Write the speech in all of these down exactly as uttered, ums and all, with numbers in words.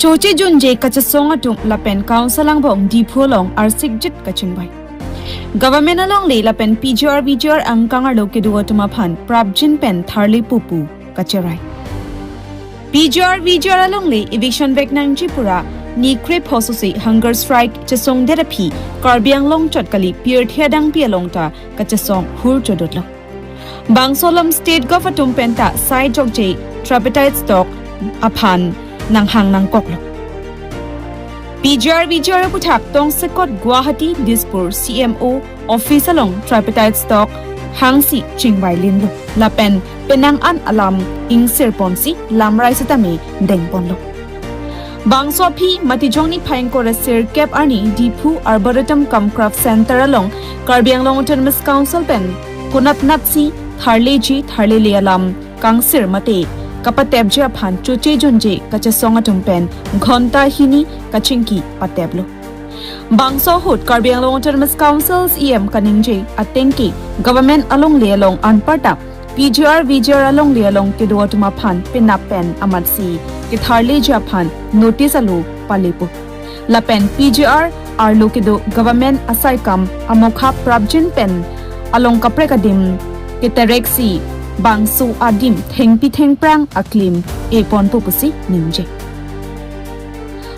Choche junje kachesong atum lapen Council angbong Diphu along arsikjit kachingvai. Government alongle lapen P G R V G R angkang arlo kedo atum aphan prapjin pen tharle pupu kacherai. P G R V G R alongle eviction vek nangji pura ni krepho sose hunger strike chesongdet aphi Karbi Anglong chot kali pirthe adangpi along ta kachesong hur chodotlo. Bangso alam State Gov atum penta sai jokje tripartite talk aphan nanghang nangkoklo. P G R V G R aputhak tongsekot Guwahati Dispur C M O office along tripartite talk hangsi chingvai linlo. Lapen penang an alam ingsir ponsi lamrai setame dengponlo. Bangso aphi Matijong niphai ingkoi ra sirkep arni Diphu Arboretum cum Craft Center along Karbi Anglong Autonomous Council pen konatnatsi tharleji tharlele alam kangsir mate kapatepji aphan choche junje kachesong atum pen ghonta hini kachingki pateplo. Bangso ahut Karbi Anglong Autonomous Council C E M kaningje atengke government alongle along anparta P G R V G R alongle along kedo atum aphan penap pen amatsi ketharleji aphan notice alo palepo. Lapen P G R arlo kedo government asaikam amokha prapjin pen along kaprek adim ketereksi bangso adim thengpi thengphrang aklim eponpo pusi ningje.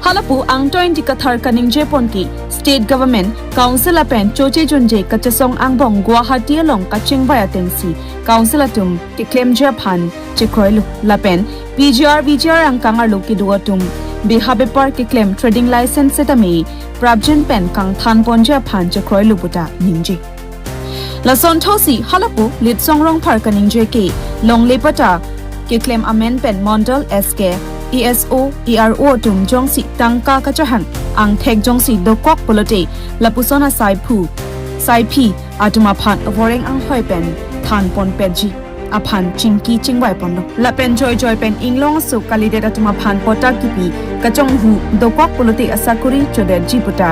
Halapu angtoin ti kathar kaningje ponke State Government, Council lapen choche junje kachesong angbong Guwahati along kachingvai atengsi Council atum keklemji aphan chekroilo lapen P G R V G R angkang arlo kedo atum beha bepar keklem trading license setame prapjin pen kangthan ponji aphan chekroilo puta ningje. Lason thotsi halapu Litsong Rongphar kaningje ke longle patta keklem amen pen Mondol S K, A S O, A R O atum jongsi tangka kachahang angthek jongsi dokok pulote lapuson asaiphu saiphi atum aphan voreng anghoi pen than ponpetji aphan chingki chingvai ponlo. Lapen joijoi pen inglong aso kalidet atum aphan patta kipi kachonghu dokok pulote asakuri chodetji puta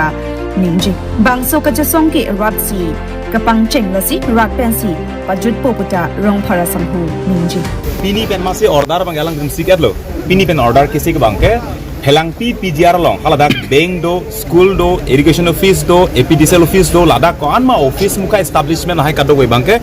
ningje. Bangso kachesong ke ratsi kapangcheng lasi rat pensi pajutpo puta Rongphar asangho ningje. Pini pen masi order abang alang tum siketlo. Pini pen order kisi ke abangke Phelangpi P G R along haladak bank do, school do, irrigation office do, A P D C L office do, ladak ko-an ma office mukha establishment lahai kadokave abangke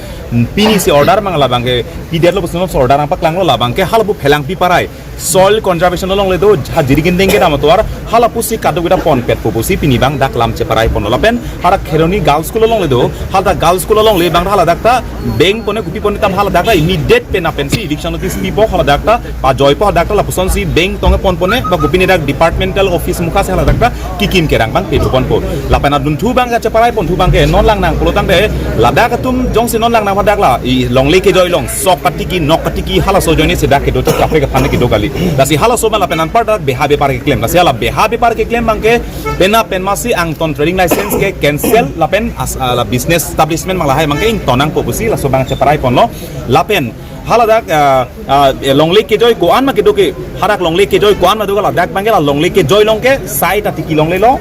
pini si order mangla abangke pidetlo pusi non order nangpaklanglo, la abangke halapu Phelangpi parai soil conservation alongle do, ha Jirikinding kedam atovar halapusi kadokave ta ponpetpo pusi pini abang dak lam cheparai ponlo. Lapen hara Kheroni Girls School alongle do, haladak Girls School alongle abang haladak ta bank pone kopi pone tam haladak ta immediate pen apensi eviction notice pipo, haladak ta pajoipo, haladak ta lapusonsi bank tong ponpone ba kopi ne dak departmental office mukha si haladak ta kikim kerang abang petu ponpo. Lapen adunthu abang kacheparai ponthu abangke non langnang pulotangte ladak atum jongsi non langnang hadak la i longle kejoi along sok katiki nok katiki halaso ajoine si dak kedo chot kaprek aphan kedo kali. Lasi halaso ma lapen anpar dak beha bepar keklem. Lasi hala beha bepar keklem abangke penap pen masi angton trading license ke cancel lapen as, ah, la business establishment mang lahai abangke ington nangpo pusi laso abang cheparai ponlo. Lapen haladak, ah, ah, eh, longle kejoi ko-an ma kedo ke, hadak longle kejoi ko-an ma do ke ladak abangke la longle kejoi along ke sai ta tiki longlelo,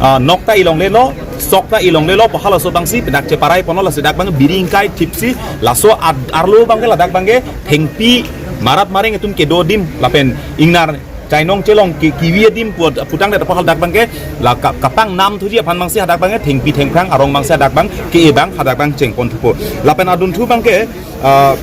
ah, nok ta ilonglelo, sok ta ilonglelo, pu halaso abangsi dak cheparai ponlo. Lasi dak abang biri ingkai thipsi laso ad-, arlo abangke ladak abangke thengpi marat mareng atum kedo adim lapen ingnar chainong chelong ke kiwi adim pu-, putangdet apot haladak abangke la ka-, kapang nam thuji aphan abangsi hadak abangke thengpi thengphrang arong abangsi hadak abang ke-e abang hadak abang cheng ponthupo. Lapen adunthu abangke, ah,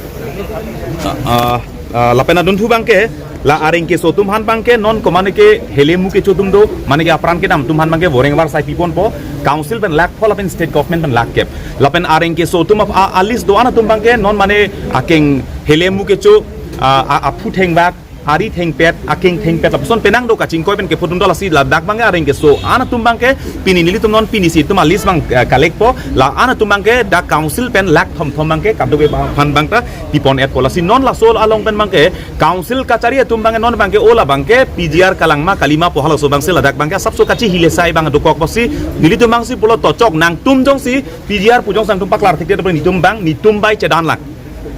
ah, ah, lapen adunthu abangke la areng keso atum aphan abangke non ko mane ke helemu kecho atum do, mane ke apran kedam atum aphan abangke voreng varsai piponpo, council pen lakh pho lapen state government pen lakh kep. Lapen areng keso atum ap-, a, a list do-an atum abangke non mane akeng helemu kecho, ah, a, aphu thengvak, ari thengpet, akeng thengpet lapuson penang do kachingkoi pen kephodun do. Lasi ladak abangke areng keso-an atum abangke pini nelitum non pini si itum a list abang, eh, collect po, la-an atum abangke dak council pen lakh thomthom abangke kadokave aphan abang ta pipon-etpo. Lasi non laso along pen abangke council kachari atum abangke non abangke o la abangke P G R kalang ma kali ma pu halaso abangsi ladak abangke asapso kachi hilesai abang dokok pusi nelitum abangsi pulo tochok nangtum jongsi P G R pu jongsi nangtum paklar thekte netum abang netum bai chedan lang.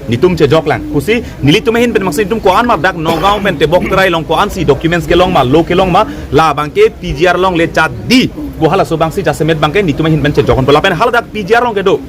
Netum chejok lang. Pusi nelitum ahin pen masi netum ko-an ma dak Nagaon pen tebok terai along ko-ansi documents kelong ma, law kelong ma, la abangke P G R alongle chadi pu halaso abangsi jasemet abangke netum ahin pen chejok ponpo. Lapen haladak P G R along kedo,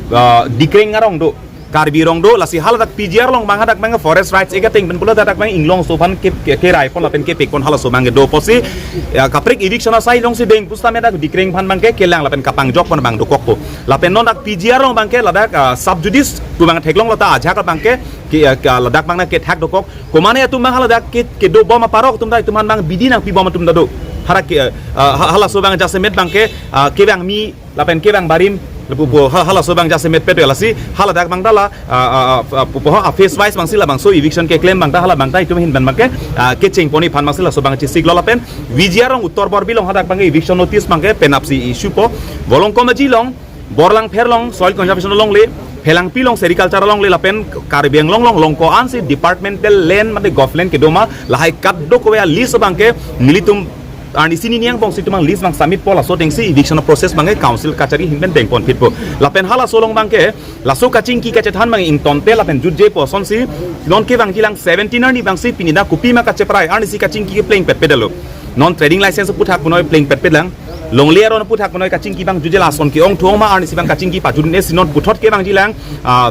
ah, Dikreng arong do. Karbi rong do, lasi haladak P G R along abang hadak abang forest rights ega ting pen pulo hadak abang inglongso aphan ke, ke, kerai pon lapen kepek pon halaso abang do pusi, ya, kaprek eviction asai alongsi deng pusitame dak dikreng aphan abang ke kelang lapen kapangjok pon abang dokok po. Lapen non dak P G R along abang ke ladak, ah, sub judice pu abang theklonglo ta ajak abang ke, ke, ah, ka ladak abang na kethak dokok. Komane atum abang haladak ke, kedo bom aparok atum ta itum aphan abang bidi nangpi bom atum ta do. Hara ke, ah, ha-, halaso abang jasemet abang ke, ah, kevang mi lapen kevang barim, lapu po ha-, halaso abang jasemet pet lasi haladak abang ta la, ah, ah, ah, ah, pu po ha phase wise abangsi labangso eviction keklem abang ta hala abang ta itum ahin pen abang ke, ah, kecheng ponji aphan abangsi laso abang chesik lo lapen V G R along Uttar Borbil along hadak abang ke eviction notice abang ke penapsi issue po. Volongkom Aji along, Borlangpher along soil conservation alongle, Phelangpi along sericulture alongle lapen Karbi Anglong along longko ansi departmental land mate government kedo ma lahai kadokave a-list abang ke nelitum arnisi nini angbong si itum abang list abang submit po, laso atengsi eviction process abang ke council kachari ahin pen deng pon phit po. Lapen halaso along abang ke laso kachingki kachethan abang ingtonte lapen jutje pu asonsi non kevangji lang seventeen arni abangsi pini dak kopima kacheprai arnisi kachingki kepleng petpet lo. Non trading license aputhak punoi pleng petpet lang. Longle aron aputhak punoi kachingki abang jutje, lason ke-ong thu-ong ma arnisi abang kachingki pajut-un-e si non puthot kevangji lang, ah,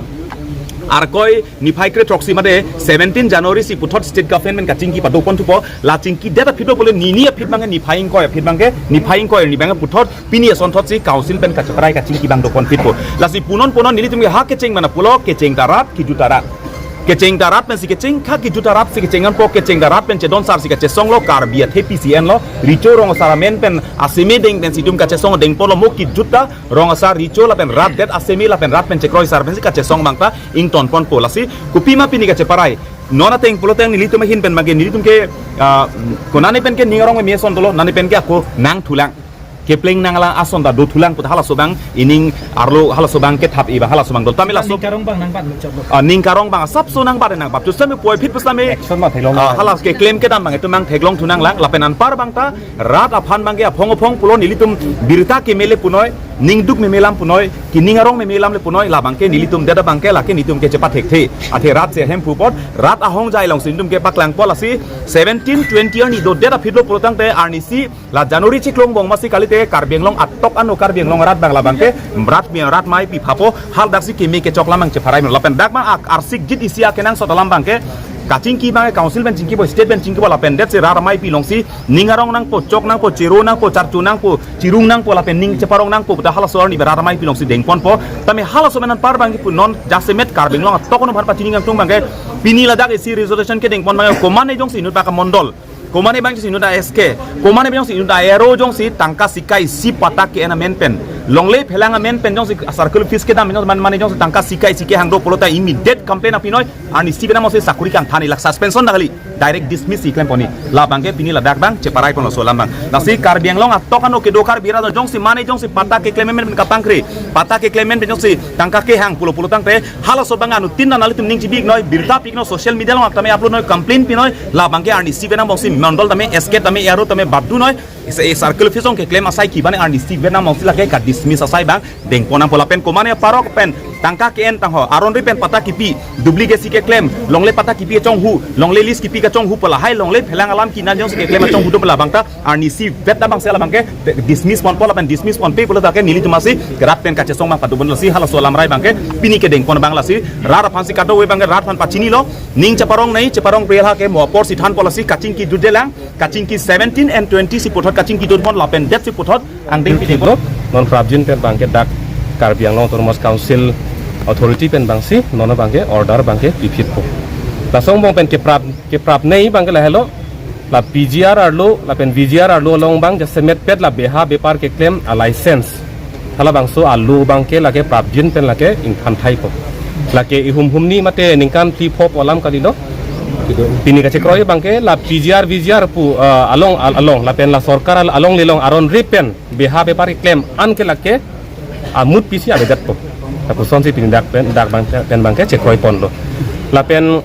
Arkoi niphai kre-throksi mate seventeen January si puthot state government kachingki pado pon thupo. La chingki det aphi do pule nini aphi abang ke niphai ingkoi aphi abang ke, niphai ingkoi arni abang ke puthot pini asonthotsi council pen kacheprai kachingki abang do pon phit po. Lasi punon punon nelitum ke ha kecheng mana pulo, kecheng ta rat, kejut ta rat. Kecheng ta rat pensi kecheng, ha kejut ta rat si kecheng an po, kecheng ta rat pen chedon sar si kachesong lo, Karbi athe P C N lo, Recho Rong Asar amen pen aseme deng pensi itum kachesong deng pon lo, mo kejut ta Rong Asar, Recho lapen rat det aseme lapen rat pen chekroi sar pensi kachesong abang ta ington pon po. Lasi kopima pini kacheprai. Non ateng pulo teng nelitum ahin pen abang ke nelitum ke, ah, konane pen ke ning arong me ason dolo, nane pen ke ako nangthulang. Kepleng nanglang ason ta dothulang put halaso abang ining arlo halaso abang kethap-i abang halaso abang dolo. Tame laso Ning karong abang nangbat muchot lo. Ah, ning karong abang asapso nangbat nangbat. Justame puvoiphit pusitame, Action ma theklong ah, nang. Halas keklem kedam abang itum abang theklong thu nanglang lapen anpar abang ta rat aphan abang ke aphong aphong pulo nelitum birta kemele punoi, ningduk meme alam punoi, kining arong meme alam le punoi, labang ke nelitum det abang ke lake nelitum ke chepathekthe. Athe rat si ahemphu apot, rat ahongjai alongsi nelitum kepaklang po lasi seventeen twenty arni dodet aphi lo pulo tangte arnisi la January chiklo angbong masi kalite Karbi Anglong atok ano Karbi Anglong arat abang labang ke rat me rat maipi phapo, haladak si keme kechok lam abang chepharai lo lapen dak abang ak arsik jit isi akenangsot alam abang ke kachingki abang ke council pen chingki po, state pen chingki po lapen det si rat maipi alongsi ning arong nangpo, chok nangpo, chero nangpo, charcho nangpo, chirung nangpo lapen ning cheparong nangpo puta halaso arni rat maipi alongsi deng pon po. Tame halaso amen anpar abang ke pu non jasemet Karbi Anglong atok ano aphan pachini nangtung abang ke pini ladak isi resolution kedeng pon abang ke komane jongsi inut baka mondol, komane abang jongsi inut a S K, komane abang jongsi inut a R O jongsi tangka sika isi patta ke-en amen pen, longle phelang amen pen jongsi circle office kedam jongsi man mane jongsi tangka sika isi kehang do pulo ta immediate complaint nangpi noi, arnisi penang mose sakuri kangthan-i lak suspension dak kali, direct dismiss si klem pon-i. Labang ke pini ladak abang cheparai pon laso alam abang. Lasi Karbi Anglong atok ano kedo Karbi rat jongsi mane jongsi patta keklem amen pen kapangkri, patta keklem amen pen jongsi tangka kehang pulo pulo tangte halaso abang anuttin nanglitum ning chibi-ik noi, birta pi-ik noi, social media along tame upload noi, complain pi noi, labang ke arnisi penang bongsi mondol tame, S K tame, R O tame badu noi, isi, eh, circle office along keklem asai kibane arnisi penang bongsi lake ka dismiss asai abang deng pon nangpo lapen komane parok pen tangka ke-en tangho, aron ri pen patta kipi, duplicate si keklem, longle patta kipi kachonghu, longle lease kipi kachonghu pu lahai longle phelang alam kinan jongsi keklem kachonghu do pu labang ta arnisi vet abang si labang ke dismiss pon po lapen dismiss ponpe pulo ta ke nelitum asi rat pen kachesong abang padu pon lasi halaso alam rai abang ke pini kedeng pon abang lasi rat aphan si kadokave abang ke rat aphan pachini lo, ning cheparong nei, cheparong pre la ke mo apor si than po lasi kachingki jutje lang, kachingki seventeen and twenty si puthot kachingki jut pon lapen det si puthot angdeng pideng pon. Non prapjin pen abang ke dak Karbi Anglong Autonomous Council authority pen abang si non abang ke order abang ke piphit po. Laso angbong pen keprap, keprap nei abang ke lahelo, la P G R arlo lapen V G R arlo along abang jasemet pet la beha bepar keklem a license, halabangso arlo abang ke lake prapjin pen lake ingthan thai po. Lake ihum humni mate ningkan phli pho pu alam kalilo. Pini kachekroi abang ke la P G R V G R pu, eh, along, al-, along lapen la sorkar al-, alongle along aron ri pen beha bepar keklem an ke lake amut pisi avedet po. Lapuson si pini dak pen, dak abang pen abang ke chekroi ponlo. Lapen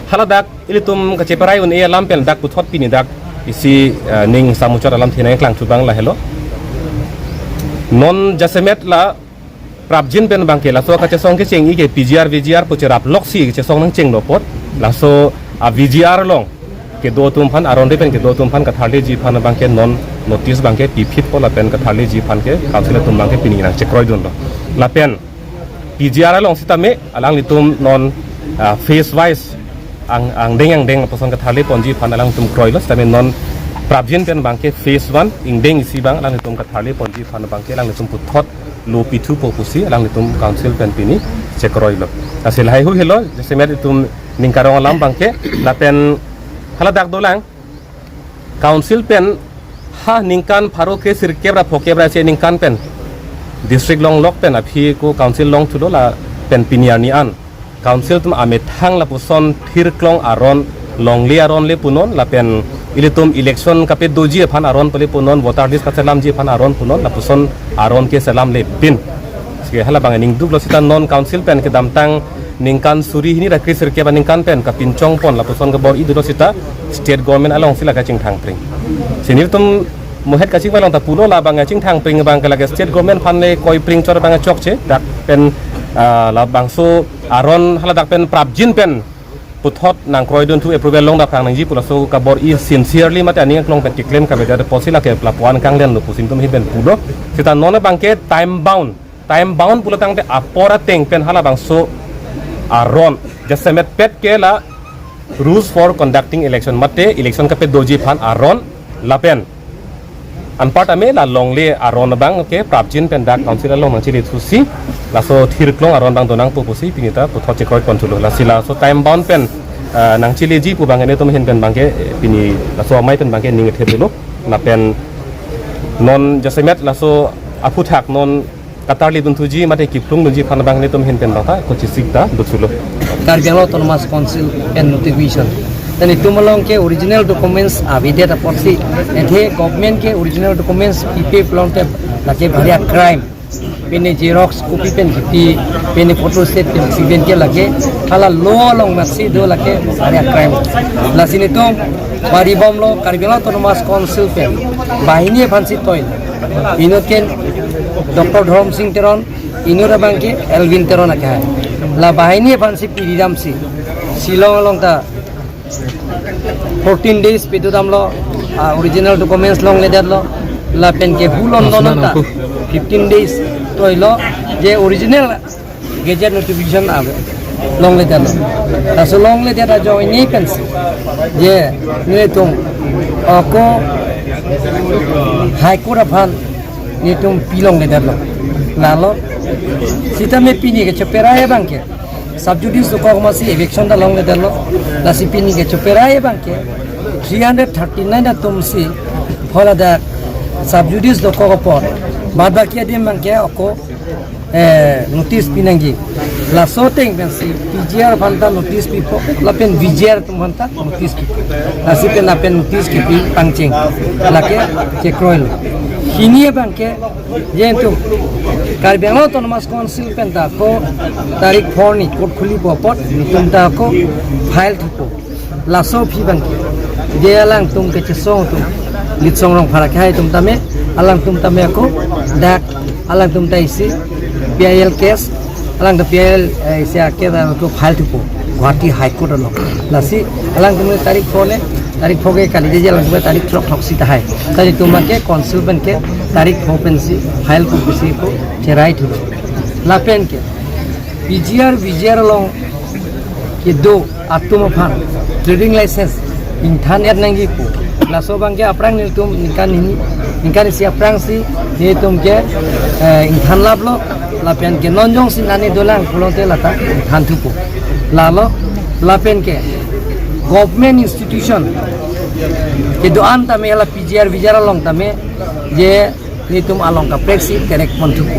haladak ilitum kacheparai un-e alam pen dak puthot pini dak isi, eh, ning samuchot alam thinai klang thu abang lahelo. Non jasemet la prapjin pen abang ke laso kachesong kecheng-i ke P G R V G R pu cherap loksi kachesong nangchenglo apot, laso a V G R along kedo atum aphan, aron ri pen kedo atum aphan katharliji aphan abang ke non notice abang ke piphit po lapen katharliji aphan ke council atum abang ke pini nangchekroi dunlo. Lapen P G R along sitame alanglitum non, ah, phase wise ang angdeng angdeng lapuson katharle ponji aphan alanglitum kroilo, sitame non prapjin pen abangke phase one ingdeng isi abang alanglitum katharle ponji aphan abangke alanglitum puthot lo pithupo pusi alanglitum council pen pini chekroilo. Lasi lahai hu helo, jasemet itum ning karong alam abangke, lapen haladak dolang council pen ha ningkan pharo kre sirkep ra phokep ra isi aningkan pen district longlok pen aphi ko council longthulo lapen pini arni an council atum amethang lapuson thirklong aron, longle aron le punon, lapen ilitum election kapedoji aphan aron pale punon, voter list kaselamji aphan aron punon, lapuson aron ke selamle pin. Sike hala abang aning duklo, sita non council pen kedamtang ningkan suri hini ra kre sirkep aningkan pen kapinchong pon lapuson kabor-i dolo, sita state government alongsi la kachingthang pring. Si nelitum mohet kachingvai along ta pulo, la abang kachingthang pring abangke lake state government aphan le koi pring chor abang chokche, dak pen, ah, labangso aron haladak pen prapjin pen puthot nangkroidunthu, approval longdam aphrang nangji pu laso kabor-i sincerely mate aning aklong pen keklem kavedet apotsi lake lapuan kanglenlo pusi nelitum ahin pen pulo. Sita non abangke time bound, time bound pulo tangte apor ateng pen halabangso aron jasemet pet ke la rules for conducting election mate election kapedoji aphan aron, lapen anparta me la longle aron abangke prapjin pen dak council along nangchele thusi laso thirklong aron abang donangpo pusi pini ta puthot chekroi ponthulo. Lasi laso time bound pen, ah, nangcheleji pu abang nelitum ahin pen abangke, eh, pini laso amei pen abangke ning ethe dolo. Lapen non jasemet laso aphuthak non katarli dunthuji mate kiplung dunji aphan abang nelitum ahin pen abang ta kochisik ta duthulo. Karbi Anglong Autonomous Council pen notification. Then itum along ke original documents avedet apotsi, athe government ke original documents pipe pulote lake bhari a crime. Pini xerox copy pen kipi, pini photostat pen kipi pen ke lake hala law along masi do, lake bhari a crime. Lasi nelitum bari bomlo, Karbi Anglong Autonomous Council pen banghini aphansi toil. Inut ke Doctor Dhorom Sing Teron, inut abangke Elwin Teron akhai. La banghini aphansi piri damsi Shillong along ta fourteen days pitu damlo, ah, original documents longledetlo, lapen ke hu London ta fifteen days toilo, je original gazette notification ave longledetlo. Laso longledet ajoine pensi je nelitum ako High Court aphan nelitum pi longledetlo. Lalo sitame pini ke cheperai abangke sub judice dokok masi eviction ta longledetlo. Lasi pini ke cheperai abangke three hundred thirty-nine atumsi haladak sub judice dokok apot, bad baki adim abangke ako, eh, notice pinangji. Laso ateng pensi P G R aphan ta notice pipo, lapen V G R atum aphan ta notice pipo. Lasi pen lapen notice kipi pangcheng, lake chekroilo. Hini abangke je nelitum Karbi Anglong Autonomous Council pen ta ako tarik four ni court khulipo apot nelitum ta ako file thupo. Laso aphi abangke je alangtum kechesong atum, Litsong Rongphar akhai atum tame, alangtum tame ako dak alangtum ta isi P I L case, alangtum P I L, eh, isi a case alangtum file thupo Guwahati High Court along. Lasi alangtum tarik four ne, tarik four ke kali, je alangtum tarik throk throksi tahai. Tadi atum ke council pen ke tarik four pensi file thupo, pusi ako cherai thulo. Lapen ke P G R, V G R along kedo atum aphan trading license ingthan-et nangji pu. Laso abangke aphrang nelitum ningkan hini, ningkan isi aphrangsi nelitum ke, eh, ingthan laplo, lapen ke non jongsi nani dolang pulote lata ingthan thupo. Lalo lapen ke government institution kedo-an tame la P G R, V G R along tame je nelitum along kaprek si terek pon thupo.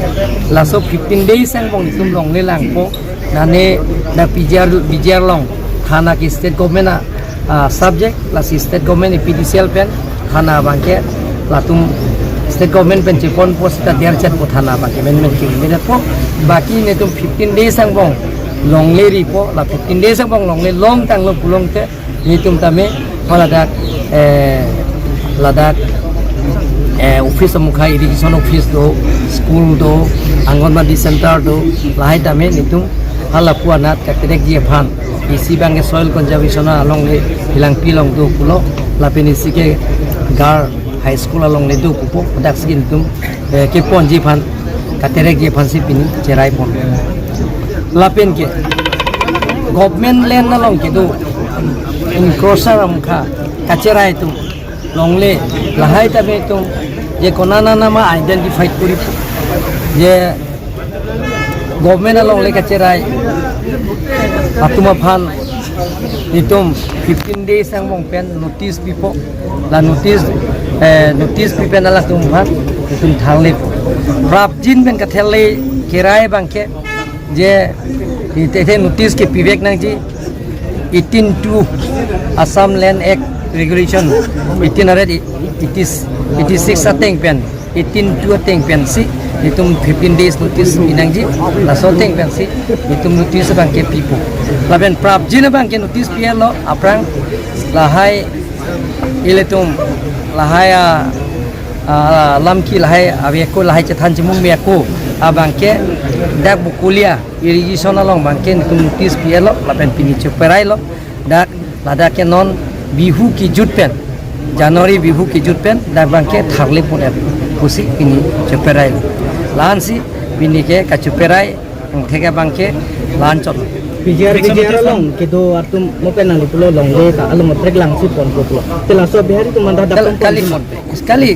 Laso fifteen days angbong nelitum longle langpo. Nane na P G R, V G R along thana ke state government a, ah, subject, lasi state government A P D C L pen thana abangke latum state government pen cheponpo seta derchetpo thana abangke, men men ke men po. Baki nelitum fifteen days angbong longle ripo, la fifteen days angbong longle longtanglo pulote nelitum tame haladak, eh, ladak, eh, office amukha, irrigation office do, school do, Anganwadi center do, lahai tame nelitum halapu anat katerekji aphan, isi abangke soil conservation alongle Hilangpi along do pulo, lapen isi ke Gar High School alongle do pupo, dak si nelitum, eh, keponji aphan, katerekji aphansi pini cherai pon. Lapen ke government land along kedo encroacher amkha kacherai atum longle lahai tame atum je konat nama identify kori je government alongle kacherai atum aphan itum fifteen days angbong pen notice pipo. La notice, eh, notice pi pen halatum aphan itum tharlepo. Prapjin pen katharle kerai abangke je ite notice kepivek nangji eighteen two Assam Land Act Regulation eighteen hundred eighty, eighty-six ateng pen, eighteen two ateng pensi itum fifteen days notice pinangji. Laso ateng pensi itum notice abangke pipo. Lapen prapjin abangke notice pi-etlo, aphrang lahai ilitum lahai a, a, lamki lahai ave ako, lahai chethan chimung me ako abangke dak Bokolia irrigation along abangke netum notice pi-etlo lapen pini cheperailo. Dak ladak ke non Bihu kejut pen, January Bihu kejut pen dak abangke tharle pon-et pusi pini cheperailo. La-ansi pini ke kacheperai angthek abangke la-an chot. P G R, P G R along kedo atum mo pen nangli pulo longle ta along trek langsi ponpo pulo. Te laso Bihari atum manda dak Kal-, pon kali pon. Ponpo. Kali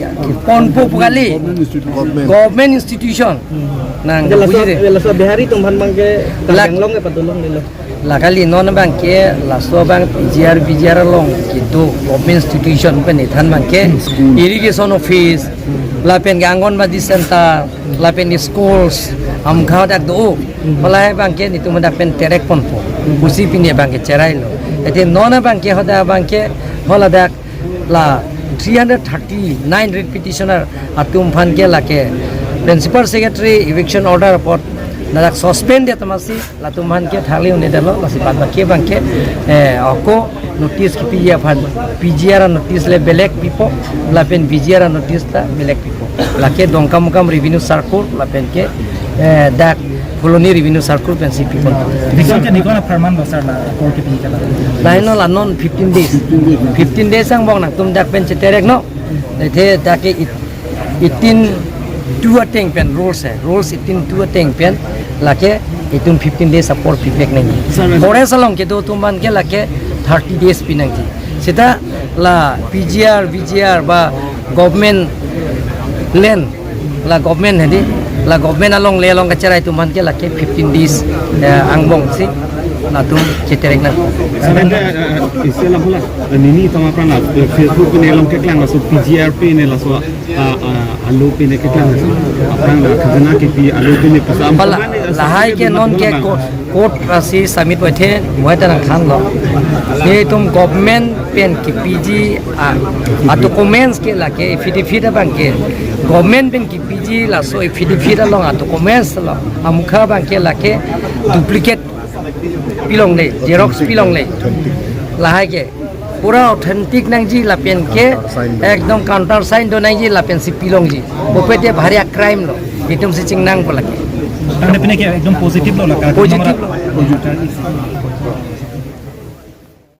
ponpo pu kali. Government institution. Government institution. Hmm. Nang Te laso, bujire. Te laso Bihari atum aphan abangke Lak- tang long ke padolong lelo. La kali non abangke laso abang P G R, P G R along kedo government institution pen ethan abangke irrigation office, lapen ke Anganwadi center, lapen ke schools, amkha dak do. Malai abangke netum dak pen terek ponpo pusi pini abangke cherailo. Ete non abangke hoda abangke haladak la three hundred thirty-nine writ petitioner atum aphan ke lake Principal Secretary eviction order apot ladak suspend dia tamasi latum aphan ke tharle un-edetlo, lasi bad baki abangke, eh, ako notice kepiji aphan P G R notice le belek pipo, lapen P G R notice ta belek pipo. Lake Dongkamukam Revenue Circle lapen ke, eh, dak Phuloni Revenue Circle pensi pipon. Nikon ke nikon apharman lo sir la court ke pi kala. Lahai no la non fifteen days. Fifteen days angbong nangtum dak pen chetereknon. Ete dak ke it-, eighteen two ateng pen rules hai. Rules eighteen two ateng pen lake itum fifteen days apor pivek nangji. Sir, Forest along kedo atum aphan ke lake thirty days pinangji. Seta la P G R, V G R ba government land, la government hedi, la government alongle along kacherai atum aphan ke lake fifteen days, eh, angbongsi latum chetereknang. Sir, ante, eh, isi alam pula, eh, nini tama pran la, eh, Facebook pine along keklang laso P G R pine laso, ah, ah, alo pine keklang laso. Aphrang la khajana kepi alo pine pusam. Pala, lahai ke non ke ko-, court asi submit waithe, waithe nangthanlo. Netum government pen kepiji a, a documents ke lake affidavit abangke. Government pen kepiji laso affidavit along a documents lo. Amukha abangke lake duplicate pilongle, xerox pilongle. Lahai ke pura authentic nangji lapen ke ekdom counter sign do nangji lapensi pilongji. Bopete bhari a crime lo. Itumsi chingnangpo lake. Tangte pine ke ekdom positive lo lake. Positive lo.